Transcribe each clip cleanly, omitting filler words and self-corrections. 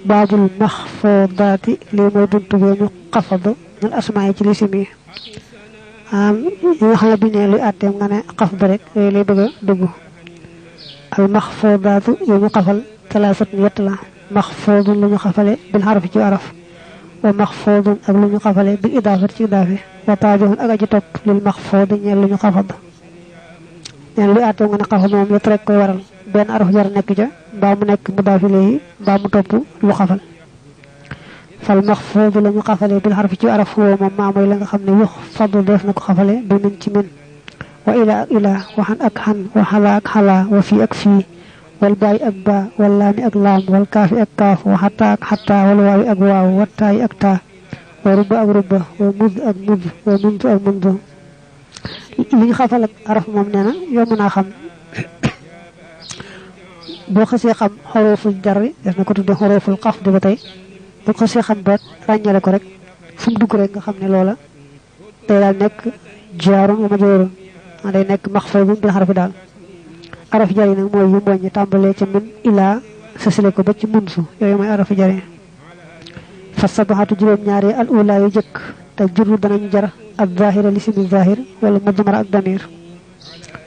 baabul maxfuudaati lii mooy buntu bi ñu xafadu min asmaa yi ci lisim yi yi nga xam ne bi ne luy àtteem nga ne xafdu rek yooyu lay bëgg a dugg al maxfuudaatu yi ñu xafal talaasat yett la maxfuudun lu ñu xafale bil xarfi ci araf wa maxfuudun ak lu ñu xafale bil idaafat ci idaafe wa taabixun ak aji topp lil maxfuudi ñeel lu ñu xafad neen luy àtteem nga ne xafad moom yett rek koy waral benn araf jar nekk ca mbaa mu nekk mudaaf ilayhi mbaa mu topp lu xafal fal maxfuudu la ñu xafale bil xarfi ci araf woo moom maa mooy la nga xam ne yux faddu def na ko xafale bi min ci min wa ila ak ila waxan ak xan wa xalaa ak xalaa wa fii ak fii wal baay ak baa wal laami ak laam wal kaafi ak kaaf wa xataa ak xataa wal waawi ak waaw wa taayi ak taa wa rubba ak rubba wa mud ak mud wa muntu ak muntu li ñu xafal ak araf moom nee na yomb naa xam boo xasee xam xorooful jarri def na ko tudde xorooful xafd ba tey boo xasee xam ba ràññale ko rek fu mu dugg rek nga xam ne loola day daal nekk jaarun wa majruurun day nekk maxfuudun bil xarfi daal arafi jar yi nag mooy yu mboññi tàmbalee ca min ilaa sësale ko ba ci munsu yooyu mooy arafi jar yi fa sabaxatu juróom-ñaari al ula yu jëkk te jurru danañ jar ak zahira li simi zahir wala mudmara ak damir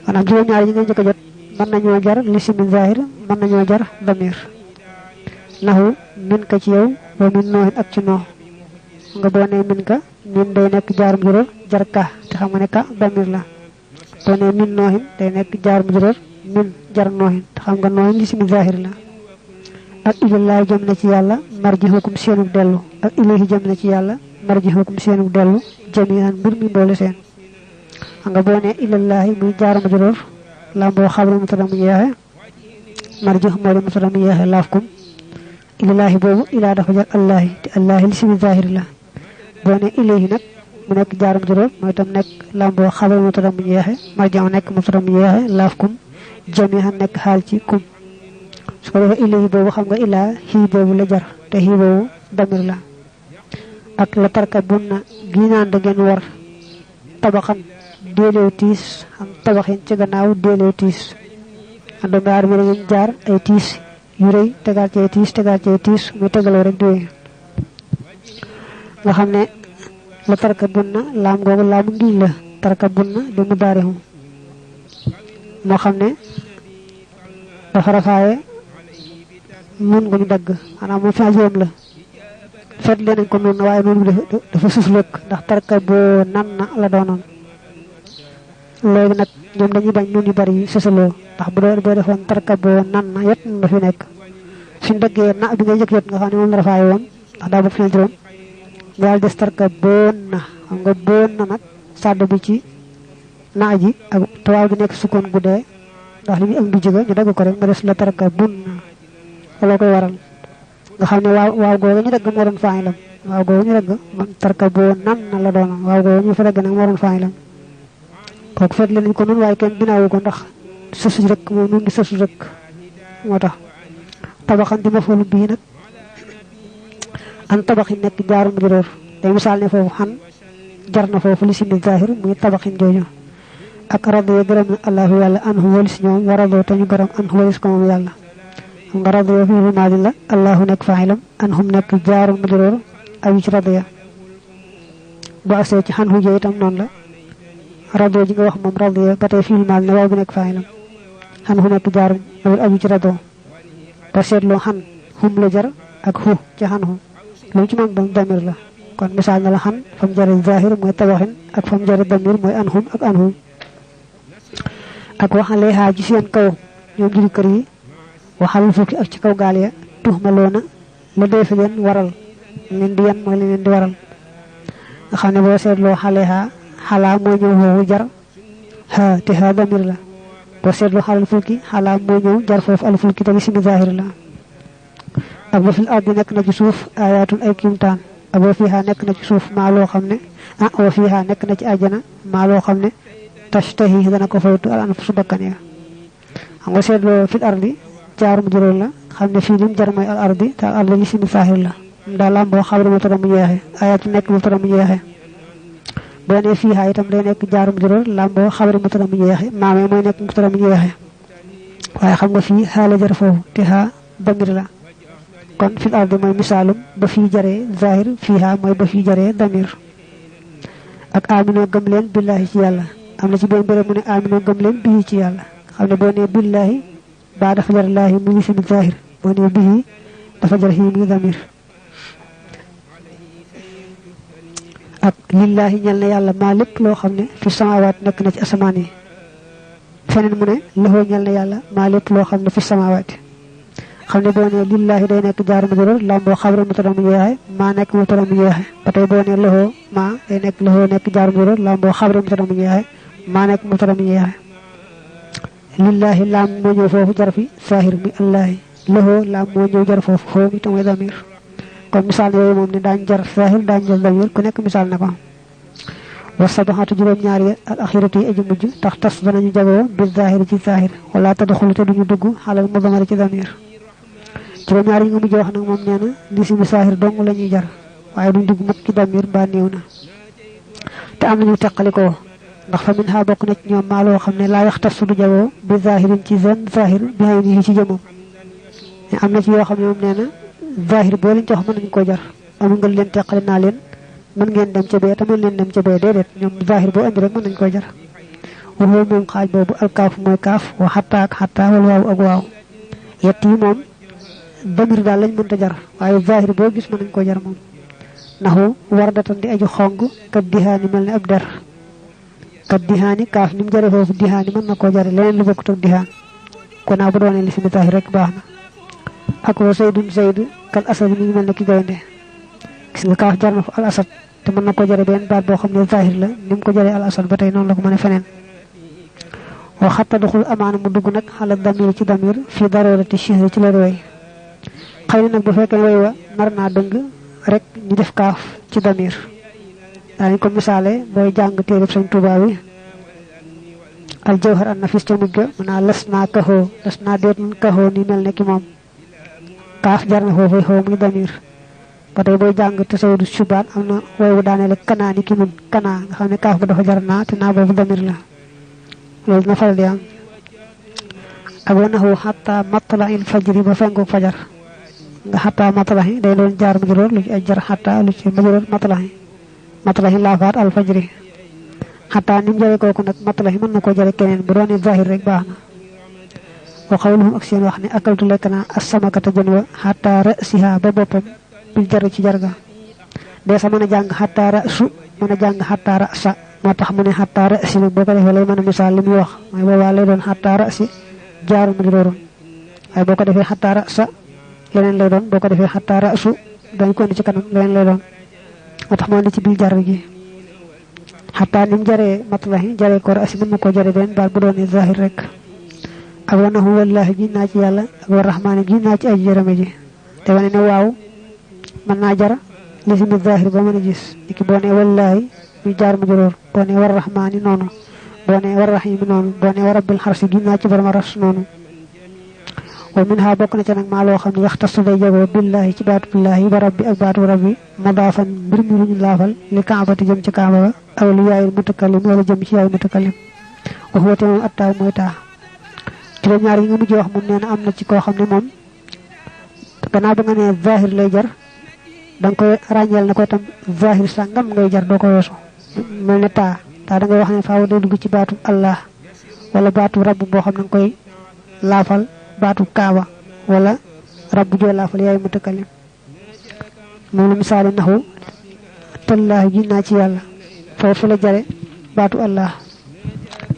maanaam juróom-ñaari yi nga njëkk a jot mën nañoo jar li simi zahir mën nañoo jar damir naxu min ka ci yow wa min noohin ak ci noo nga boo nee min ka min day nekk jaarum juróor jar ka te xam nga ne ka damir la boo nee min noohin day nekk jaarum juróor min jar noohin te xam nga noohin li simi zahir la ak ilallahi jëm na ci yàlla marjihukum seenug dellu ak ilayhi jëm na ci yàlla marjihukum seenug dellu jami'an mbir mi mboole seen xam nga boo nee ilallahi muy jaarum juróor lamboo xabru mutada mu yeexe marjih moo di mutada mu yeexe laafkum ilallaahi boobu ilaa dafa jar allaahi te allaahi li simi zahir la boo ne ilayhi nag mu nekk jaarum juróom mooy tam nekk lamboo xabar mutada mu yeexe marjih nekk mutada mu yeexe laafkum jamihan nekk xaal ci kum su ko defee ilayhi boobu xam nga ilaa xii boobu la jar te xii boobu damir la ak la tarka bun na gi naan da ngeen war tabaxan déelew tiis am tabaxin ci gannaaw déelew tiis doomu aadama dañu jaar ay tiis yu rëy tegaat ci ay tiis muy tegaloo rek di nga xam ne la tarka bun na laam googu laamu ngiñ la tarka bun na di mu daarixu moo xam ne dafa rafaaye nun nga ñu dagg maanaam moom fi ajoom la fet leen nañ ko noonu waaye noonu dafa sus lëkk ndax tarka boo nan na la doonoon léegi nag ñoom dañuy bañ nun yu bari yi susaloo ndax boo defoon tarka boo nan na yet na fi nekk suñ dëggee na bi ngay jëkk yot nga xam ne moom la rafaaye woon ndax daa bokk fi na juróom daal des tarka boon na xam nga boon na nag sàdd bi ci na ji ak tawaaw gi nekk sukkoon guddee ndax li ñu ëmb bi jóge ñu dagg ko rek nga des la tarka bun na loo koy waral nga xam ne waaw googu ñu dagg moo doon faayilam waaw googu ñu dagg tarka boo nan na la doonoon waaw googu ñu fa dagg nag moo doon faayilam kooku fet leen ko noonu waaye kenn binaawu ko ndax sësu rek moom nun di sësu rek moo tax tabaxan di mafoolu bii nag an tabaxin nekk jaarum juróor day misaal ne foofu xan jar na foofu li simi zahir muy tabaxin jooju ak rado ya gërëm na allahu yàlla an hu walis ñoom wa rado te ñu gërëm an hu walis ko moom yàlla xam nga rado ya fi maadi la allahu nekk faaxilam an hum nekk jaarum juróor ayu ci rado ya bu agsee ci xan hu jee itam noonu la rado ji nga wax moom rado ya ba tey fi maal ne waaw bi nekk faaxilam xan hu nekk jaarum aju ci rado ba seetloo xan hum la jar ak hu ci xan hu lu ci moom doon damir la kon misaal na la xan fam jare zahir mooy tabaxin ak fam jare damir mooy anhum ak anhum ak waxale xaa ci seen kaw ñoom juri kër yi waxal fukki ak ci kaw gaal ya tuxmaloona la dee fi leen waral leen di yan mooy leen di waral nga xam ne boo seetloo xale xaa xalaa mooy ñëw foofu jar xaa te xaa damir la boo seetloo xalal fulki xalaa mooy ñëw jar foofu al fulki tamit simi zahir la ak ba fil ardi nekk na ci suuf ayaatun ay kiimtaan ak wa fiihaa nekk na ci suuf maa loo xam ne wa fiihaa nekk na ci àjjana maa loo xam ne tashtahi dana ko faytu al anfusu bakkan ya xam nga seetloo fil ardi jaarum juróom la xam ne fii lim jar mooy al ardi te al ardi li simi zahir la daal lam boo xabar mu tara mu yeexe ayaatu nekk mu tara mu yeexe boo ne fiihaa itam day nekk jaarum juróom lam boo xabar mu tara mu yeexe maamee mooy nekk mu tara mu yeexe waaye xam nga fii xaala jar foofu te xaa damir la kon fil ardi mooy misaalum ba fii jaree zahir fii xaa mooy ba fii jaree damir ak aminoo gëm leen billahi ci yàlla am na ci benn béréb mu ne aminoo gëm leen bii ci yàlla xam ne boo nee billahi baa dafa jar laahi mu ngi simi zahir boo nee bii dafa jar xii muy damir ak lillahi ñel na yàlla maa lépp loo xam ne fi samawaat nekk na ci asamaan yi feneen mu ne loxoo ñel na yàlla maa lépp loo xam ne fi samawaat xam ne boo nee lillahi day nekk jaar majruur lamboo xabar mubtada mu yeexe maa nekk mubtada mu yeexe ba tey boo nee loxoo maa day nekk loxoo nekk jaar majruur lamboo xabar mubtada mu yeexe maa nekk mubtada mu yeexe lillahi laam moo ñëw foofu jar fi saahir mi allahi loxoo laam moo ñëw jar foofu xoo mi te mooy damir kon misaal yooyu moom ne daañ jar saahir daañ jar damir ku nekk misaal na ko wa sabaxatu juróom-ñaar ya al axiratu yi aji mujj tax tas danañu jagoo bi zahir ci zahir wala tadxulu te duñu dugg xalal mudamari ci damir juróom-ñaar yi nga mujj wax nag moom nee na li si mi saahir dong la ñuy jar waaye duñ dugg mukk ci damir mbaa néew na te am nañu teqalikoo ndax fa min ha bokk na ci ñoom maa loo xam ne laa yax tas du jagoo bi zahirin ci seen zahir bi xëy ni ci jëmam am na ci yoo xam ne moom nee na zahir boo leen jox mën nañu ko jar amul nga leen teqali naa leen mën ngeen dem ca bee te mën leen dem ca bee déedéet ñoom zahir boo andi rek mën nañu ko jar waxoo moom xaaj boobu alkaaf mooy kaaf wa xatta ak xatta wala waaw ak waaw yett yi moom damir daal lañ mënta jar waaye zahir boo gis mën nañu ko jar moom naxu war datan di aju xong kat dihaani mel ne ab der kat dihaani kaaf ni mu jare foofu dihaani mën na koo jare leneen lu bokkut ak dihaan kon naa bu doonee li si mi zahir rek baax na ak wa saydun sayd kal asad mi ngi mel ne ki gaynde gis nga kaaf jar na fa al asad te mën na ko jare benn baat boo xam ne zahir la ni mu ko jaree al asad ba tey noonu la ko mën a feneen wa xatta duxul amaana mu dugg nag xala damir ci damir fii darurati shihri ci loolu way xëy na nag bu fekkee way wa nar naa dëng rek ñu def kaaf ci damir daañu ko misaale booy jàng téereb Sëñ Tuubaa wi al jawhar an nafis ca mujj ga mën naa las naa kaxoo las naa deet nun kaxoo ni mel ne ki moom kaaf jar na foofu xoo muy damir ba tey booy jàng tasawudu subaan am na way wu daanele kanaa ni ki mun kanaa nga xam ne kaaf ba dafa jar naa te naa boobu damir la loolu dina faral di am ak wanaxu xatta matla il fajri ba fengu fajar nga xatta matlahi day doon jaar majruur lu ci ay jar xatta lu ci majruur matlahi laafaat al fajri xatta ni mu jare kooku nag matlahi mën na koo jare keneen bu doonee zahir rek baax na wa xawluhum ak seen wax ne akaltu lekk naa asamakata jën wa xatta rasiha ba boppam bil jar ci jarga dee sa mën a jàng xatta rasu mën a jàng xatta rasa moo tax mu ne xatta rasi nag boo ko defee lay mën a misaal li muy wax mooy boobaa lay doon xatta rasi jaaru majruurun waaye boo ko defee xatta rasa leneen lay doon boo ko defee xatta rasu dañ ko indi ci kanam leneen lay doon moo tax moo indi ci biir jar gi xatta ni mu jaree matlahi jaree ko rasi mën na koo jare benn baat bu doonee zahir rek ak wanahu wallahi gi naa ci yàlla ak wa rahmaani gi naa ci aji jërëme ji te wane ne waaw mën naa jar li si mi zahir ba mën a gis niki boo nee wallahi muy jaar majruur boo nee war rahmaani noonu boo nee war rahimi noonu boo nee wa rabbil xarsi gi naa ci borom ras noonu wa min ha bokk na ca nag maa loo xam ne yaxtasu day jagoo billahi ci baatu billahi wa rabbi ak baatu rabbi mudaafan mbir mi lu ñu laafal li kaabati jëm ci kaaba ga aw li yaayil mutakallim wala jëm ci yaay mutakallim wax wate moom attaaw mooy taa juróom-ñaar yi nga mujj wax moom nee na am na ci koo xam ne moom gannaaw ba nga nee zahir lay jar da nga koy ràññeel na ko itam zahir sàngam ngay jar doo ko weesu mel ne taa da ngay wax ne faaw day dugg ci baatu allah wala baatu rabb boo xam ne nga koy laafal baatu kaaba wala rabb joo laafal yaay mutakallim moom la misaali naxu tallaahi gi naa ci yàlla foofu la jare baatu allah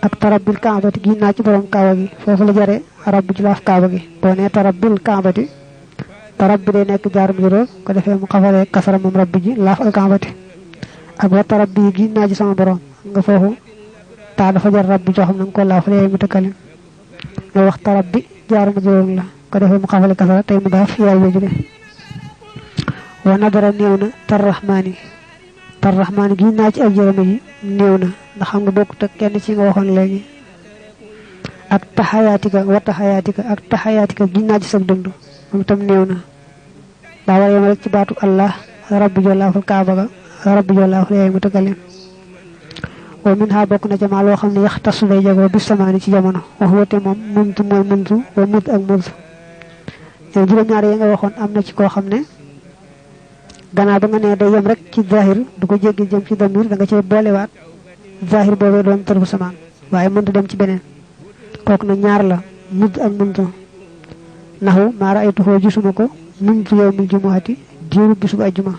ak tarabbil kaabati gi naa ci borom kaaba gi foofu la jare rabb ji laaf kaaba gi boo nee tarabbil kaabati tarab bi day nekk jaar majruur ko defee mu xafalee kasara moom rabb ji laaf al kaabati ak wa tarab bi gi naa ci sama borom nga foofu taa dafa jar rabb joo xam ne nga ko laafal yaay mutakallim nga wax tarab bi jaar majruur la ko defee mu xafalee kasara tey mu daaf yaay jooju de wa nadara néew na tarrahmaani gi naa ci ay jërëme ji néew na ndax xam nga bokkut ak kenn ci nga waxoon léegi ak taxayaatika wa taxayaatika ak taxayaatika gi naa ci sag dund moom itam néew na daa war a yem rek ci baatu allah rabbi jollaaful kaaba ga rabbi jollaaful yaay mutakallim wa min ha bokk na ca maa loo xam ne yaxtasu day jagoo bi samaani ci jamono wax wate moom muntu mooy muntu wa mut ak mut juróom-ñaar yi nga waxoon am na ci koo xam ne gannaaw ba nga ne day yem rek ci zahir du ko jéggi jëm ci damir da nga cee boolewaat zahir boobee doon tarfu samaan waaye mënta dem ci beneen kooku na ñaar la mut ak muntu naxu maa ra'aytuhu gisuma ko muntu yawmil jumu'ati diiru bisub ajjuma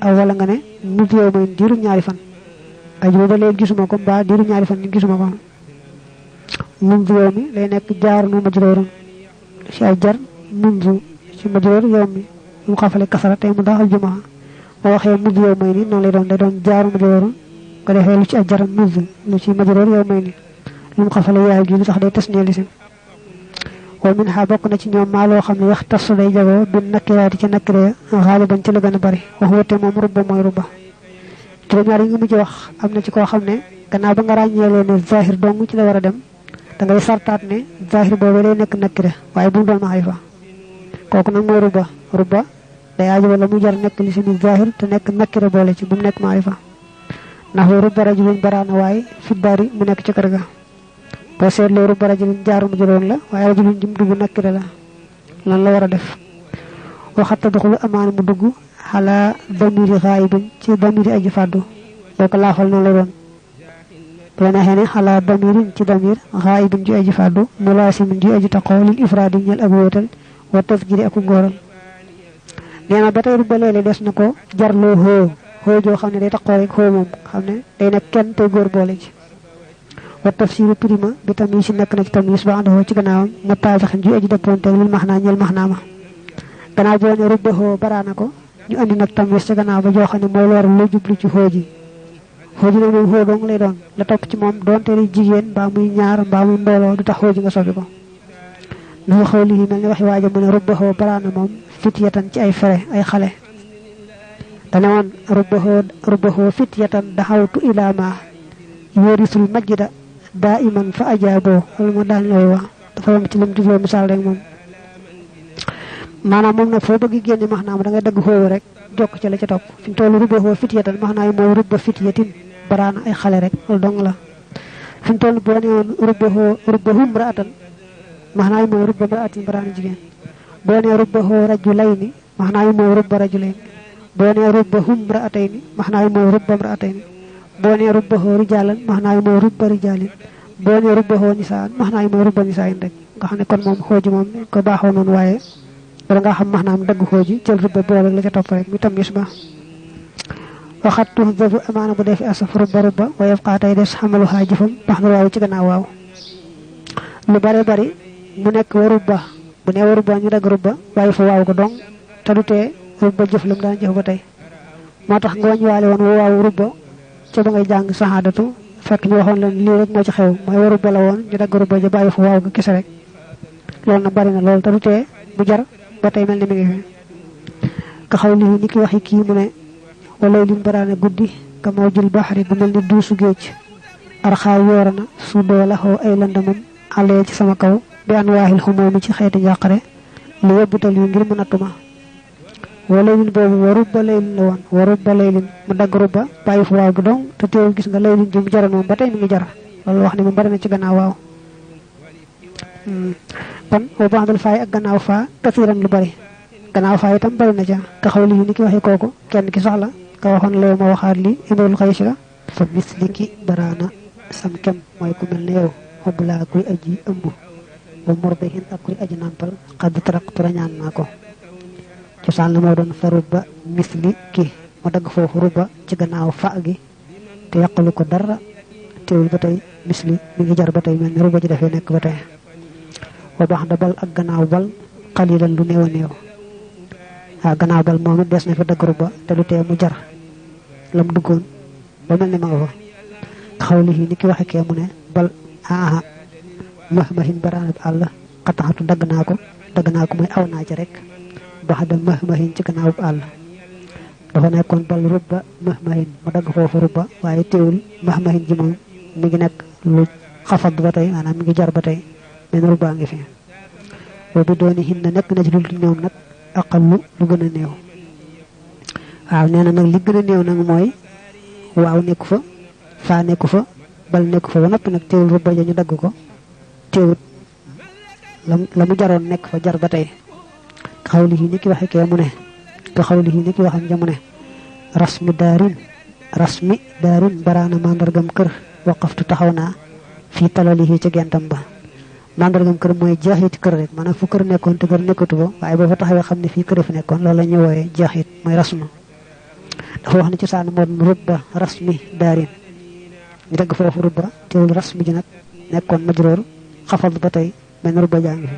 aw wala nga ne muntu yawmin diiru ñaari fan ajjuma ba léegi gisuma ko mbaa diiru ñaari fan ni gisuma ko muntu yawmi lay nekk jaar nu majroorun ci ay jar muntu ci majroor yawmi mu xafale kasara tey mu daxal jumaa boo waxee muntu yawmayni noonu lay doon day doon jaaru majroorun ko defee lu ci ay jaram muntu lu ci majroor yawmayni lu mu xafale yaay gi lu tax day tas nee lisim wa min ha bokk na ci ñoom maa loo xam ne wax tas day jagoo bi nakiraati ci nakire xaaliban ci la gën a bari wax wate moom rubba mooy rubba juróom-ñaar yi nga mujj wax am na ci koo xam ne gannaaw ba nga ràññeelee ne zahir dong ci la war a dem da ngay sartaat ne zahir boobu lay nekk nakire waaye bu mu doon maarifa kooku nag mooy rubba rubba day aajo wala mu jar nekk li simi zahir te nekk nakire boole ci bu mu nekk maarifa ndax rubba rajulin baraana waaye fi dari mu nekk ci kër ga boo seetloo rubba rajulin jaaru mu jëloon la waaye rajulin jum dugg nakkire la lan la war a def waxata doxulu amaana mu dugg xalaa damiri xaayibin ci damiri aji fàddu boo ko laafal noonu la doon bu la neexee ne xalaa damirin ci damir xaayibin ji aji fàddu mulaasimin ji aji taqoo lil ifraadi ñel ak wéetal wa tasgiri aku ngóoral nee na ba tey rubba léeg-léeg des na ko jarloo xoo joo xam ne day taqoo rek xoo moom xam ne day nekk kenn tey góor boole ci wa tafsiru prima bi tamyiz nekk na ci tamyiz ba àndoo ci gannaawam ma taajaxin ji aji dëppoonte lil maxnaa ñel maxnaa ma gannaaw boo ne rubbaxoo baraana ko ñu andi nag tamyiz ci gannaaw ba joo xam ne mooy loolu lu jublu ci xoo ji nag moom xoo dong lay doon la topp ci moom doonte li jigéen mbaa muy ñaar mbaa muy mbooloo du tax xoo ji nga soppi ko na xaw lii mel ni waxi waaja mu ne rubbaxoo baraana moom fityatan ci ay fere ay xale dane woon rubbaxoo fityatan daxawtu ilaa ma yurisul majda daa iman fa ajaaboo wala moo daan looy wax dafa yomb ci lim jubloo misaal rek moom maanaam moom nag foo bëgg génne maxnaam da ngay dagg xoowu rek jokk ci la ca topp fi ñu toll rubba xoo fityatan maxnaam mooy rubba fityatin baraana ay xale rek loolu dong la fi ñu toll boo nee woon rubba hum raatan maxnaam mooy rubba mraatin baraana jigéen boo nee rubba xoo rajulayni maxnaam mooy rubba rajulayni boo nee rubba hum raatayni maxnaam mooy rubba mraatayni boo nee rubbaxoo rijaalan max naa yi mooy rubba rijaalin boo nee rubbaxoo nisaan max naa yi mooy rubba nisaayin rek nga xam ne kon moom xooji moom ko baaxoo noonu waaye bala nga xam max naam dagg xooji jël rubba boole la ca topp rek mi tamyiz ba waxat tuhdafu amaana bu defi asaf rubba wa yabqa tey des xamalu xaa jëfam bax na waaw ci gannaaw waaw lu bare bari mu nekk wa rubba bu nee wa rubba ñu dagg rubba waaye fa waaw ko dong te du tee rubba jëf lam daan jëf ba tey moo tax nga wàññiwaale woon wa waaw rubba ca ba ngay jàng saxaadatu fekk ñu waxoon leen lii rek moo ci xew mooy waru ba la woon ñu dagg rubba ja bàyyi fu waaw ga kese rek loolu na bari na loolu te du tee bu jar ba tey mel ni mi ngi fi ka xaw lii ni ki waxi kii mu ne wala lim baraane guddi ka moo jël baxari gu mel ni duusu géej arxaa yoora na su doo la xaw ay landamam alee ci sama kaw bi an waaxil xumoomi ci xeeti njàqare li yóbbutal yi ngir mu nattuma wala lin boobu wa rubba laylin la woon wa rubba laylin mu dagg rubba bàyyi fu waaw gi dong te teewul gis nga laylin ji mu jaral moom ba tey mi ngi jar loolu wax ne moom bari na ci gannaaw waaw kon wa ba'dal faay ak gannaaw faa kasiran lu bari gannaaw faa itam bari na ca ka xaw li ni ki waxee kooku kenn ki sax la ka waxoon la ma waxaat li imrul xaysi la fa misliki baraana sam kem mooy ku mel ne yow xob laa kuy aji ëmb ba murdihin ak kuy aji nàmpal xadd taraktu rañaan naa ko cosaan la moo doon fa rubba misli ki mu dagg foofu rubba ci gannaaw fa gi te yàqalu ko dara teewul ba tey misli mi ngi jar ba tey mel ni rubba ji dafee nekk ba tey wa baax da bal ak gannaaw bal xalilan lu néew a néew waaw gannaaw bal moom it des na fi dagg rubba te lu tee mu jar lam duggoon ba mel ni ma nga fa xaw li ni ki waxe kee mu ne bal aa mahmahin baraanab àll xataxatu dagg naa ko mooy aw naa ci rek bax da mahmahin ci gannaaw àll dafa nekkoon bal rubba mahmahin mu dagg foofu rubba waaye teewul mahmahin ji moom mi ngi nekk lu xafad ba tey maanaam mi ngi jar ba tey men rubba ngi fi boobu dooni hin na nekk na ci lu ñoom nag aqallu lu gën a néew waaw nee na nag li gën a néew nag mooy waaw nekku fa faa nekku fa bal nekk fa ba noppi nag teewul rubba ja ñu dagg ko teewut la mu jaroon nekk fa jar ba tey xawli yi ni ki waxe kee mu ne te xawli yi ni ki waxam ja mu ne rasmi daarin baraana mandargam kër waqaftu taxaw naa fii talalihi ca gentam ba mandargam kër mooy jeexit kër rek maanaam fu kër nekkoon te kër nekkatu ba waaye boo fa taxawee xam ne fii kër fi nekkoon loolu la ñuy wooyee jeexit mooy rasmu dafa wax ne ci saan moo doon rubba rasmi daarin ñu dagg foofu rubba teewul rasmi ji nag nekkoon majroor xafal ba tey benn rubba jaa ngi fi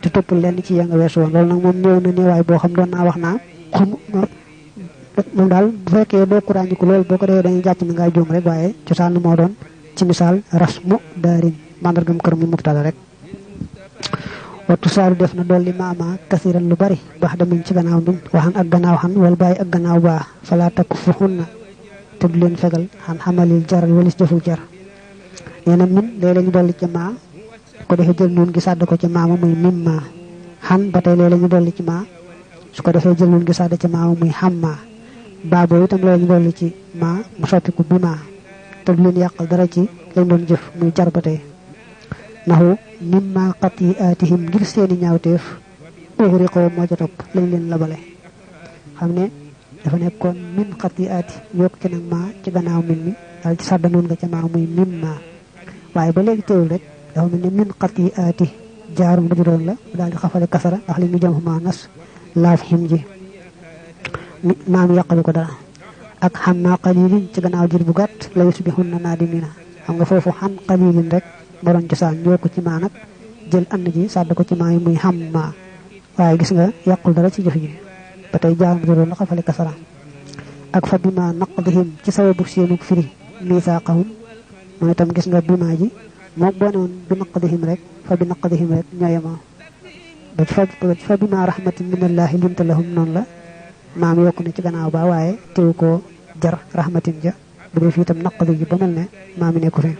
te toppul lenn ci ya nga weesu woon loolu nag moom néew na néewaay boo xam doon naa wax naa moom daal bu fekkee doo kuraañiku loolu boo ko defee dañuy jàpp na ngaa juum rek waaye cosaan moo doon ci misaal rasmu daarin mandargam kër mu mubtada rek wattu saaru def na dolli maama kasiran lu bari baax damiñ ci gannaaw min waxan ak gannaaw xan wala bàyyi ak gannaaw baa falaa takku fu xun na te du leen fegal xan xamalil jar walis jëful jar nee na min léeg-léeg ñu dolli ci maa su ko defee jël noon gi sàdd ko ci maama muy mim maa xan ba tey léeg-léeg ñu dolli ci maa su ko defee jël noon gi sàdd ci maama muy xam maa baa boobu itam léeg-léeg ñu dolli ci maa mu soppiku bi maa te du leen yàqal dara ci lañ doon jëf muy jar ba tey naxu mimma qati'atihim ngir seeni ñaawteef ughriqoo moo ca topp lañ leen labale xam ne dafa nekkoon min qati'ati yokk ci nag maa ci gannaaw min mi daal ci sàddanoon nga ca maa muy mimma waaye ba léegi teewul rek dafa mel ne min qati'ati jaaru majroon la daal di xafale kasara ndax li ñu jëm maa nas laaf xim ji maam yàqalu ko dara ak xam naa qalilin ci gannaaw jir bu gàtt la yusbihunna naadimina xam nga foofu xan qalilin rek borom cosaan ñoo ko ci maa nag jël ànd ji sàdd ko ci maa yi muy xam maa waaye gis nga yàqul dara ci jëf ji ba tey jaar mu doon la xafale kasara ak fa bi ma naqdihim ci sababu seenu firi misaaqahum mooy itam gis nga bi maa ji moom boo ne woon bi naqdihim rek fa bi naqdihim rek ñooyemoo ba fa bi ma rahmatin minallahi linta lahum noonu la maam yokk na ci gannaaw ba waaye teewu ko jar rahmatin ja bu dee fii itam naqdi ji ba mel ne maam yi nekku fi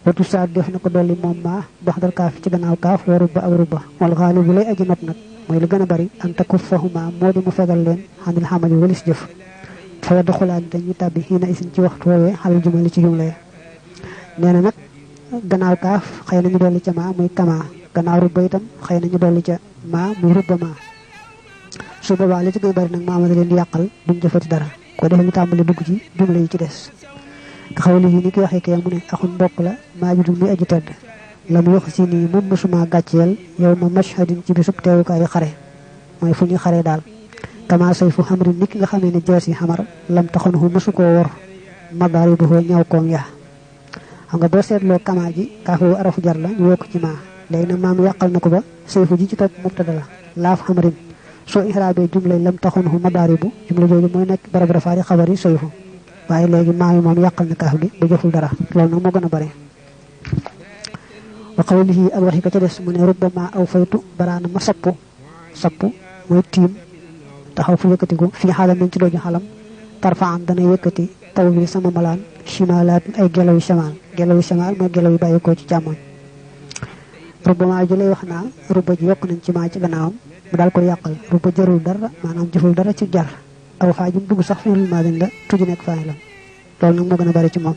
watu saa def na ko dolli moom maa dox dal kaaf ci gannaaw kaaf wa rubba ak rubba wal xaalibu lay aji not nag mooy lu gën a bari an takuffahuma moo di mu fegal leen xanil xamali walis jëf fa yadxulaan dañuy tàbbi xiina isin ci waxtu woowee xalal jumali ci jumla ya nee na nag gannaaw kaaf xëy nañu dolli ca maa muy kamaa gannaaw rubba itam xëy nañu dolli ca maa muy rubba maa su boobaa li ci gën a bari nag maama da leen di yàqal duñ jëfati dara ko defee ñu tàmbali dugg ci jumla yi ci des nga xaw li ni ki waxee kee mu ne axun mbokk la maa judul muy aji tedd lam yox si nii moom mësuma gàcceel yow ma mashhadin ci bisub teewukaayu xare mooy fu ñuy xare daal kama say fu xamri nit ki nga xamee ne jees yi xamar lam taxoon xu mësu koo wor madaari bu ñaw koom yaa xam nga boo seetloo kama ji kaafu arafu jar la ñu wokk ci maa léegi nag maam yàqal na ko ba sayfu ji ci topp mubtada la laaf xamrin soo ixraabee jumlay lam taxoon xu madaari bu jumla jooju mooy nekk barab rafaari xabar yi sayfu waaye léegi maa yi moom yàqal na kaaf gi ba jëful dara loolu nag moo gën a bare wa qawlihi ak waxi ko ca des mu ne rubbama aw faytu baraana ma sappu mooy tiim taxaw fu yëkkatiku fii xaalam nañ ci dooju xalam tarfaan dana yëkkati taw bi sama malaan chimalaat ay gelaw yu chamaal mooy gelaw yu bàyyikoo ci càmmoñ rubbama ji lay wax naa rubba ji yokk nañ ci maa ci gannaawam mu daal koy yàqal rubba jarul dara maanaam jëful dara ci jar aw faa jum dugg sax fi'lul maadin la tuji nekk faa'ilam loolu nag moo gën a bari ci moom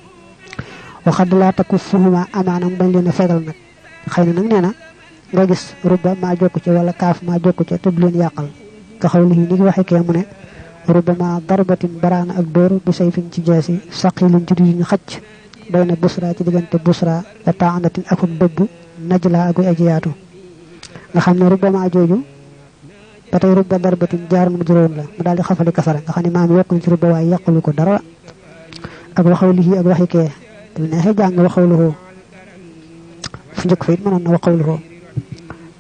waxad laa takku fuhuma amaanam bañ leen a fegal nag xëy na nag nee na nga gis rubba maa jokku ca wala kaaf maa jokku ca te du leen yàqal nga xaw li ni ngi waxe kee mu ne rubba ma darbatin baraana ak dóor bi sayfin ci jeesi saqilin ci duñu xacc doy na busra ci diggante busra wa taanatin akuk dëbb najla akuy ajiyaatu nga xam ne rubba maa jooju ba tey rubba darbatin jaar mu juróom la mu daal di xafali kasara nga xam ne maam yokk na ci rubba waaye yàqalu ko dara ak waxaw lii ak waxi kee te bu neexee jàng waxaw lu fu njëkk fa it mënoon na waxaw lu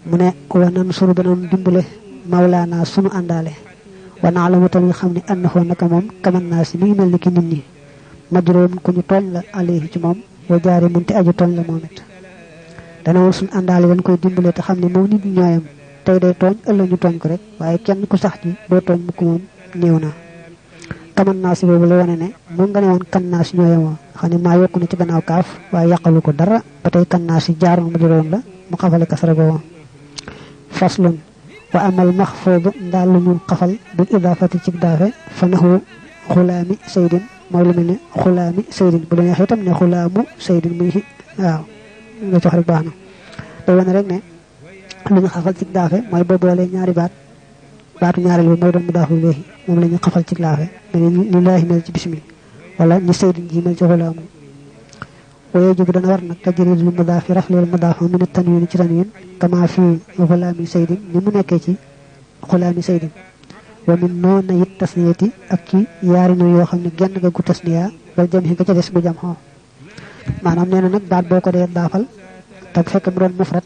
mu ne wa nan suru danoon dimbale mawlaana sunu àndaale wa naalamu tamit xam ne annahu naka moom kaman naa si mi ngi mel ni ki nit ñi majroom ku ñu tooñ la alayhi ci moom wa jaari munte aju tooñ la moom it dana woon sunu àndaale dañ koy dimbale te xam ne moom nit ñi ñooyam tey day tooñ ëllëg ñu tooñ ko rek waaye kenn ku sax ji doo tooñ mukk moom néew na kaman naa si boobu la wane ne moom nga ne woon kan naa si ñooyemoo xam ne maa yokku na ci gannaaw kaaf waaye yàqalu ko dara ba tey kan naa si jaaroon ma juróom la mu xafale kasara boobu faslun wa amal maxfuudu ndaal lu ñu xafal bil idaafati ci daafe fa naxu xulaami saydin mooy lu mel ne xulaami saydin bu la neexee itam ne xulaamu saydin muy waaw nga jox rek baax na day wane rek ne lu ñu xafal ci daafe mooy boo boolee ñaari baatu ñaareel bi mooy doon mu daafu léegi moom la ñu xafal ci laafe lillaahi mel ci bismi wala ni saydin ji mel ci xulaamu waaye jóg dana war nag tajrid lu mudaafi rafleel mudaaf min at-tanwiin ci tanwiin kama fi xulaami saydin ni mu nekkee ci xulaami saydin wa min noona it tasniyati ak ci yaari no yoo xam ne genn nga gu tasniya wala jam nga ca des bu jam xoo maanaam nee na nag baat boo ko dee daafal te fekk mu doon mufrad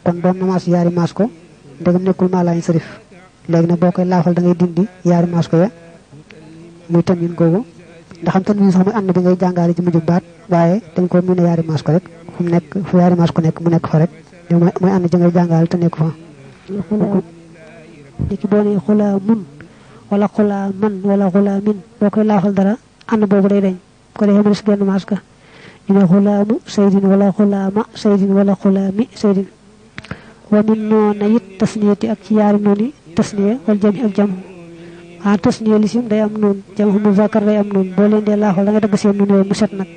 kon doon na maas yaari maas ko ndegam nekkul maa laañ sarif léegi nag boo koy laafal da ngay dindi yaari maas ko ya muy tanwiin googu ndax xam tanwiin sax muy ànd bi ngay jàngaale ci mujj baat waaye dañ ko mën a yaari maas ko rek fu mu nekk fu yaari maas ko nekk mu nekk fa rek mooy ànd ci ngay jàngaale te nekk fa niki boo nee xulaamun wala xulaaman wala xulaamin boo koy laafal dara ànd boobu day deñ ko defee mu des genn maas ka ñu ne xulaamu saydin wala xulaama saydin wala xulaami saydin wa min noona it tasniyati ak ci yaari nooni tasniya wala jami ak jam tasniya lisim day am noonu jam muzakkar day am noonu boo leen dee laafal da nga dagg seen noonu yooyu mu set nag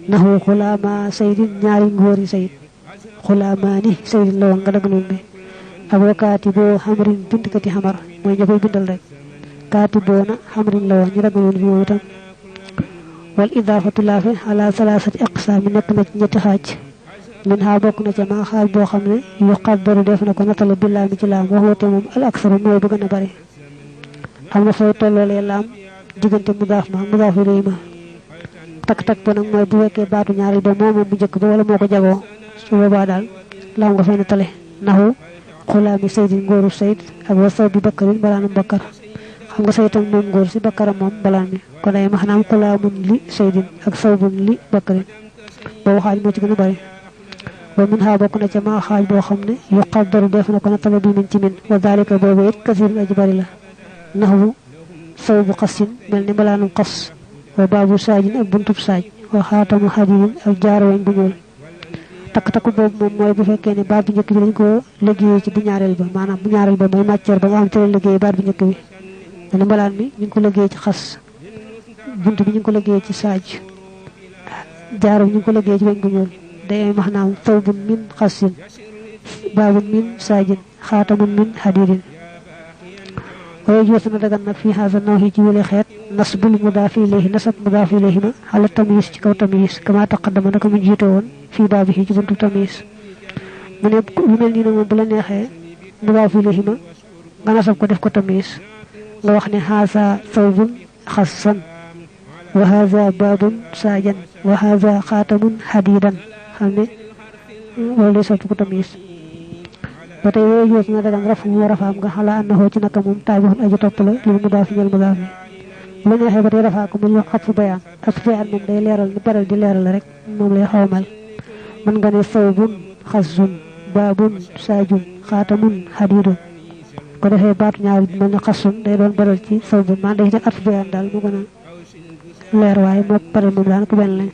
naxu xulaama saydin ñaari ngóor yi sayid xulaamaani saydin la woon nga dagg noonu bi ak wa kaatiboo xamrin bindkati xamar mooy ña koy bindal rek kaatiboona xamrin la woon ñu dagg noonu bi moom itam wal idaafatu laafe ala salaasati aqsaami nekk na ci ñetti xaaj min ha bokk na ca maa xaaj boo xam ne yu xaddaru def na ko natale bi laami ci laam waxoote moom al aksaru mooy bu gën a bari am na fooy tolloolee laam diggante mudaaf ma mudaaf ilayhi ma takk ba nag mooy bu fekkee baatu ñaareel ba moom bu njëkk ba wala moo ko jagoo su boobaa daal laam nga fay natale naxu xulaami saydin ngóoru sayd ak wa saw bi bakkarin balaanam bakkar xam nga saytam moom ngóor si bakkaram moom balaan mi kon ay maanaam xulaamun li saydin ak sawbun li bakkarin boobu xaaj moo ci gën a bari wa min ha bokk na ca maa xaaj boo xam ne yu xaddaru def na ko natale bi min ci min wa dalika boobu it kasirun aji bari la naxwu saw bu xasin mel ni mbalaanum xas wa baabu saajin ak buntub saaj wa xaatamu xadidin ak jaaraweñ bu ñuul takk boobu moom mooy bu fekkee ne baat bu njëkk bi dañ ko liggéeyee ci bu ñaareel ba maanaam bu ñaareel ba mooy matière ba nga xam te la liggéeyee baat bu njëkk bi dana mbalaan mi ñu ngi ko liggéeyee ci xas bunt bi ñu ngi ko liggéeyee ci saaj jaaro bi ñu ngi ko liggéeyee ci weñ bu ñuul day maanaam sawbun min xasin baabun min saajin xaatamun min xadidin waaye joos na dagan nag fii xaasa naw ci wile xeet nasbul mudaafi ilayhi nasab mudaafi ilayhi ma xala tamyiz ci kaw tamyiz kama taqaddama naka mu jiite woon fii baabi ci buntu tamyiz mu ne lu mel nii nag moom bu la neexee mudaafi ilayhi ma nga nasab ko def ko tamyiz nga wax ne xaasa sawbun xasan wa haza baabun saajan wa haza xaatamun xadidan xam ne loolu day soppi ko tamyiz ba tey yooyu joos na dagan rafu mu rafaam nga xala annahu ci naka moom taabixun aji topp la li mudaaf ñel mudaaf mi bu la neexee ba tey rafaa ko mel ñu xat fu bayaan moom day leeral ni baral di leeral rek moom lay xawmal mën nga ne sawbun xasun baabun saajun xaatamun xadidun ko defee baatu ñaar bi mel ne xasun day doon baral ci sawbun man day def at fu bayaan daal mu gën a leer waaye moo baral moom daanaka benn lañ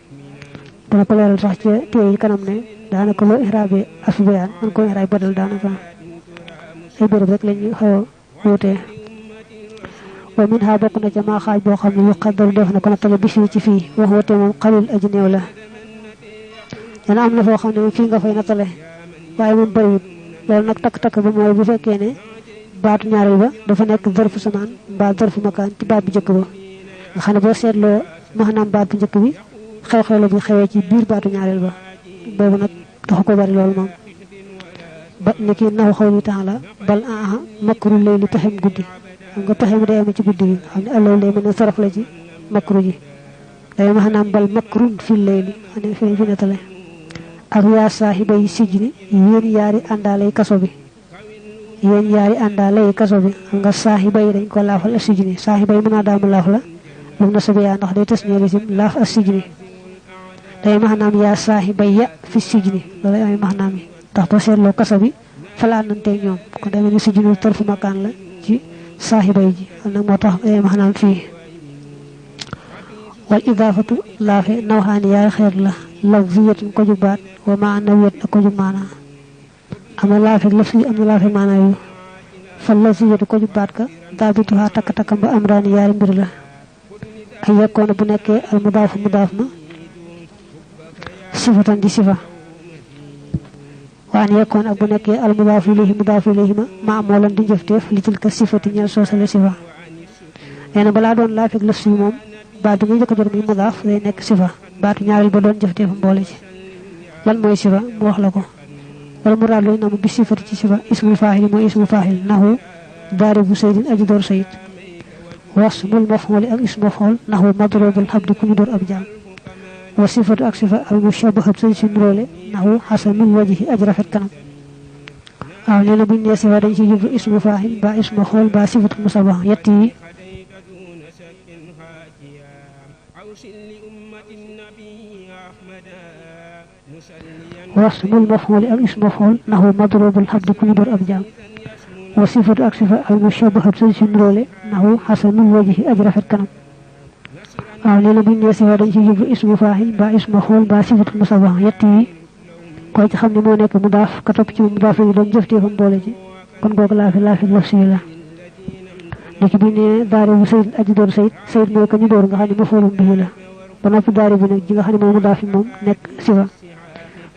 dana ko leeral sax ci téere yi kanam ne daanaka loo ixraabe afu bayaan man ko ixraab badal daanaka ay béréb rek lañuy xaw a wuutee wa min ha bokk na ca maa xaaj boo xam ne yu xaddaru def na ko nattale bi fii ci fii wax wate moom xalil aji néew la dana am na foo xam ne moom fii nga fay nattale waaye moom bëriwut loolu nag takk ba mooy bu fekkee ne baatu ñaareel ba dafa nekk zarfu samaan mbaa zarfu makaan ci baat bu njëkk ba nga xam ne boo seetloo maanaam baat bu njëkk bi xew-xew la bi xewee ci biir baatu ñaareel ba boobu nag taxu ko bari loolu moom ba ni ki naw xaw li temps la bal aha makru lay li pexem guddi xam nga pexe mi day am ci guddi gi xam ne alloolu day mën a saraf la ci makru ji day maanaam bal makrun fil lay li xam ne fi nettale ak yaa saaxiba yi sijni yéen yaari àndaalay kaso bi yéen yaari àndaalay kaso bi xam nga saaxiba yi dañ ko laafal a sijni saaxiba yi mën naa daamu laaf la lu na sabi yaa ndax day tas ñee lisim laaf a sijni day maanaam yaa saaxiba ya fi sijni loolu ay maanaam yi ndax boo seetloo kaso bi fa la àndantee ñoom kon day mel ni sijnu tarfu makaan la ci saaxiba yi ji xam nag moo tax ay maanaam fii wal idaafatu laafe nawxaani yaay xeet la lafziyatun ko ju baat wa maanawiyat ak ko ju maanaa am na laafe lafzi am na laafe maanaa yu fa lafziyatu ko ju baat ka daabituha takk-takkam ba amraani yaari mbir la ay yakkoona bu nekkee al mudaafu mudaaf ma sifatan di sifa waan yakkoon ak bu nekkee al mudaafu ilayhi ma moo lan di jëfteef li tilka sifati ñeel soosale sifa nee na balaa doon laa fekk lëf si moom baat bi nga njëkk a jot muy mudaaf day nekk sifa baatu ñaareel ba doon jëfteef mboole ci lan mooy sifa mu wax la ko wala mu raadlooy na mu bi sifati ci sifa ismul faahil mooy ismul faahil nahu daaribu saydin aji door sayid wasmul maf'uuli ak ismu maf'uul nahu madrubul abdi ku ñu door ab jaam wa sifatu ak sifa al mushabbahat say si nuróole nahu xasanul wajhi aji rafet kanam waaw nee na buñ nee sifa dañ ci jublu ismu faahil ba ismu maf'uul ba sifatu mushabbaha yett yi wasmul maf'uuli ak ismu maf'uul nahu madrubul abdi ku ñu door ab jaam wa sifatu ak sifa al mushabbahat say si nuróole nahu xasanul wajhi aji rafet kanam waaw nee na buñ nee sifa dañ ci jublu ismu faahil ba ismu maf'uul ba sifatu mushabbaha yett yi koy ci xam ne moo nekk mudaaf ka topp ci mudaaf yi doon jëfteefam boole ci kon googu laa fi laf si la léegi bi ne daaribu sayid aji door sayid mooy ko ñu door nga xam ne maf'uulun bihi la ba noppi daaribu nag ji nga xam ne mooy mudaaf yi moom nekk sifa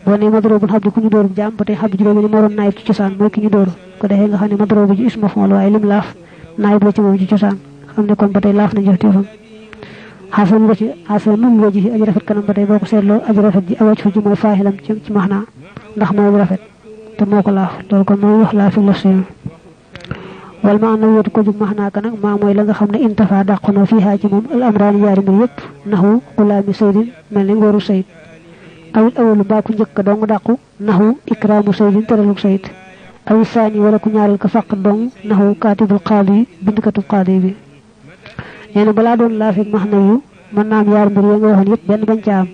boo nee madrubul abdi ku ñu door jaam ba tey xab ji doomu ni moo doon naayib ci cosaan mooy ki ñu door ko defee nga xam ne madrubu ji ismu maf'uul waaye lim laaf naayib la ci moom ci cosaan xam ne kon ba tey laaf na jëfteefam xasanul wajhi aji rafet kanam ba tey boo ko seetloo aji rafet ji awaj fa ji mooy faaxilam ci maxnaa ndax mooy rafet te moo ko laaf loolu kon mooy wax laa fi la seen wal maana wéetu ko jug maxnaa ka nag maa mooy la nga xam ne intafa dàqu na fii ci moom al amraani yaari mbir yëpp naxu xulaami saydin mel ni ngóoru sayid awit awalu mbaa ku njëkk dong dàqu naxu ikraamu saydin teraluk sayid awi saani wala ku ñaareel ko fàq dong naxu kaatibul qaadi yi bindkatub qaadi bi nee na balaa doon laa fekk maxna yu mën naa am yaari mbir yoo nga waxoon yëpp benn bañ ca am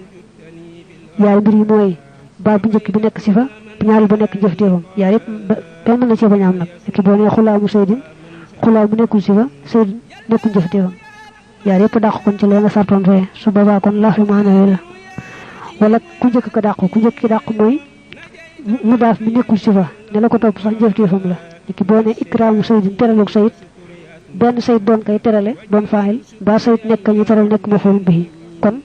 yaari mbir yi mooy baat bu njëkk bi nekk sifa bu ñaareel ba nekk jëfteefam yaar yëpp benn mën na ci bañ a am nag ki boo nee xulaamu saydin xulaamu nekkul sifa saydin nekkul jëfteefam yaar yëpp dàq kon ci lee nga sartoon fee su boobaa kon laa fi maxna yu la wala ku njëkk ko dàq ku njëkk ki dàq mooy mudaaf mi nekkul sifa ne la ko topp sax jëfteefam la ki boo nee ikraamu saydin teralug sayid benn sayid doon kay terale doon faayil ba sayid nekk ñu teral nekk maf'uul bihi kon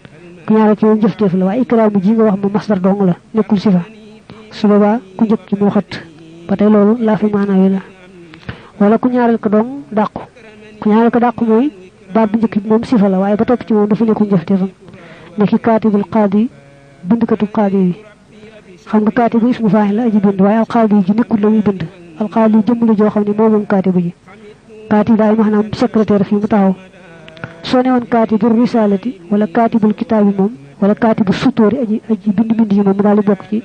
ku ñaareel ci moom jëfteef la waaye ikraamu ji nga wax moom masdar dong la nekkul sifa su boobaa ku njëkk ci moo xët ba tey loolu laa fi maanaa wi la wala ku ñaareel ko dong dàqu ku ñaareel ko dàqu mooy baat bu njëkk bi moom sifa la waaye ba topp ci moom dafa nekkul jëfteefam ne ki kaatibul qaadi bindkatu qaadi bi xam nga kaatibu ismu faa'il la aji bind waaye alqaadi ji nekkul la muy bind alqaadi jëmm la joo xam ne moom kaatibu ji kaatib daay maanaam secrétaire fii mu taxaw soo ne woon kaatibu risaalati wala kaatibul kitaabi moom wala kaatibu sutóori aji bind yi moom mu daal di bokk ci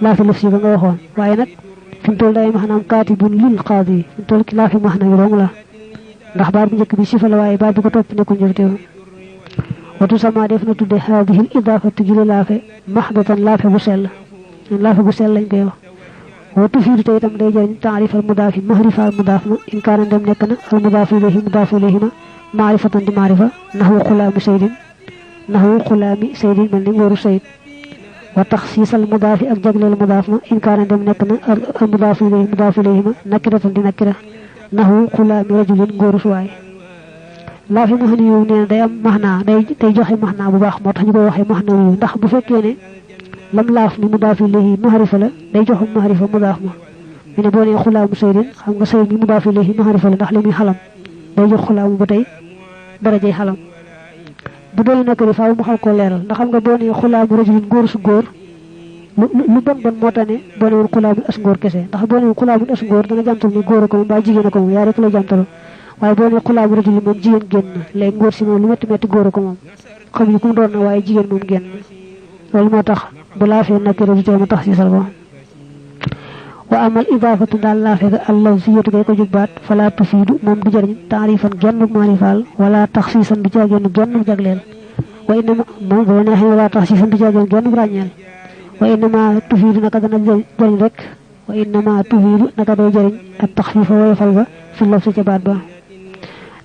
laafi lëf si ba nga waxoon waaye nag fi mu toll daay maanaam kaatibun lil qaadi yi fi mu toll ki laafi max na yu dong la ndax baat bu njëkk bi sifa la waaye baat bi ko topp nekkul njëfteewu watu sama def na tudde haadihil idaafatu gi la laafe mahdatan laafe bu sell lañ koy wax watu fiidu te itam day jëriñ taarifal mudaafi mahrifaal mudaaf ma in kaana dem nekk na al mudaafu ilayhi ma maarifatan di maarifa naxwu xulaami saydin mel ni ngóoru sayid wa taxsiisal mudaafi ak jagleel mudaaf ma in kaana dem nekk na al mudaafu ilayhi ma nakiratan di nakira naxwu xulaami rajulin ngóoru suwaay laa fi maxna yu nee na day am maxnaa day joxe maxnaa bu baax moo tax ñu koy waxee maxna yu ndax bu fekkee ne lam laaf ni mudaaf ilayhi mahrifa la day jox mahrifa mudaaf ma mu ne boo nee xulaamu saydin xam nga sayd mi mudaaf ilayhi mahrifa la ndax li muy xalam day jox xulaamu ba tey darajay xalam bu doon nakari faaw mu xaw koo leeral ndax xam nga boo nee xulaamu rajulin góor su góor lu bon moo tax ne boo nee woon xulaamu as ngóor kese ndax boo nee xulaamu as ngóor dana jàmtal ne góor a ko moom mbaa jigéen a ko moom yaa rek lay jàmtalu waaye boo nee xulaamu rajulin moom jigéen génn na léegi ngóor si moom lu métti góor a ko moom xam ñu ku mu doon na waaye jigéen moom génn loolu moo tax bu laafee nakira du tee mu tax siisal ko wa amal idaafatu daal laafe ga allaw si yétu gay ko jug baat fala tufiidu moom du jëriñ taarifan genn maarifaal wala tax siisan du caageenu genn jagleel wa innama moom boo neexee wala tax siisan du caageenu genn ràññeel wa innama tufiidu naka dana jëriñ rek wa innama tufiidu naka day jëriñ ak taxfiifa woyofal ba fi laf si ca baat ba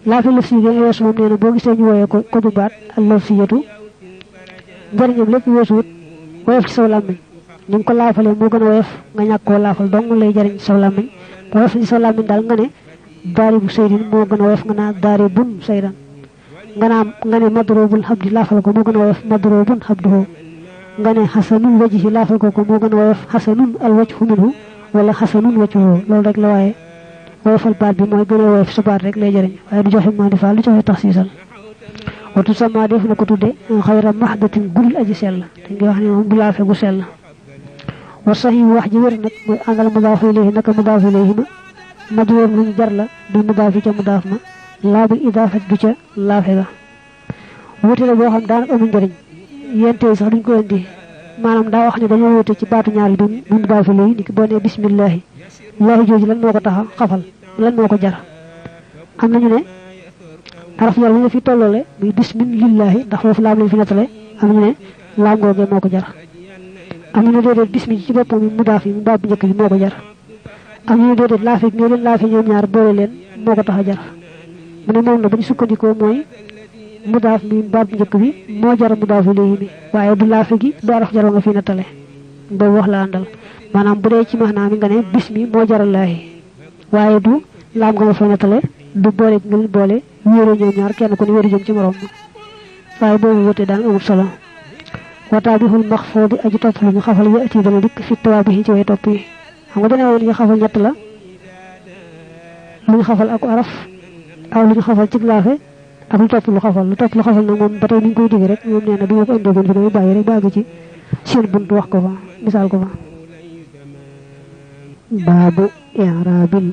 laafe laf si ga weesu moom nee na boo gisee ñu woyee ko jug baat allaw si yétu njëriñam lépp weesuwut woyof ci saw làmmiñ ni nga ko laafalee moo gën a woyof nga ñàkk koo laafal dong lay jëriñ ci saw làmmiñ woyof ci saw làmmiñ daal nga ne daari bu saydin moo gën a woyof nga naa daari bun saydan nga ne madrubul habdi laafal ko moo gën a woyof madrubun habduhu nga ne xasanul wajhi laafal ko moo gën a woyof xasanun al wajhu minhu wala xasanun wajhuhu loolu rek la waaye woyofal baat bi mooy gën a woyof sa baat rek lay jëriñ waaye du joxe maa defal du joxe taxsiisal watu sama def na ko tudde xayra mahdatin gudul aji sell dañ koy wax ne moom du laafe gu sell wa sahih wax ji wér nag mooy àngal mudaaf ilayhi naka mudaaf ilayhi ma majruur luñu jar la bi mudaaf ca mudaaf ma laa bi idaafat du ca laafe ga wuute la boo xam daanaka amul njëriñ yente sax duñ ko indi maanaam daa wax ne dañoo wuute ci baatu ñaar bi mudaaf ilayhi ni ki boo nee bismillahi laahi jooju lan moo ko tax a xafal lan moo ko jar am nañu ne araf yàlla li nga fi tolloole muy bismillahi ndax foofu laam lañ fi nettale am nañu ne laam googee moo ko jar am nañu ne déedéet bismi ci boppam mi mudaaf yi mu baat bu njëkk bi moo ko jar am nañu ne déedéet laafe ñoo leen laafe ñoom ñaar boole leen moo ko tax a jar mu ne moom na ba ñu sukkandikoo mooy mudaaf mi baat bu njëkk bi moo jar mudaaf ilayhi mi waaye du laafe gi du araf jar nga fi nettale boobu wax la àndal maanaam bu dee ci maanaam mi nga ne bismi moo jarallaahi waaye du laam nga fa nettale du boole nga leen boole wéeru ñoom ñaar kenn ku ne wéeru jëm ci morom ma waaye boobu wute daan amul solo wataa bixul maxfuudi aji topp lu ñu xafal yati dana dikk fi tawaa bi ci way topp yi xam nga dana woon ñu xafal ñett la lu ñu xafal ak araf aw lu ñu xafal ci laafe ak lu topp lu xafal nag moom ba tey ni ñu koy digg rek moom nee na bi ma ko indeegoon fi damay bàyyi rek bàgg ci seen bunt wax ko fa misaal ko fa baabu i'raabil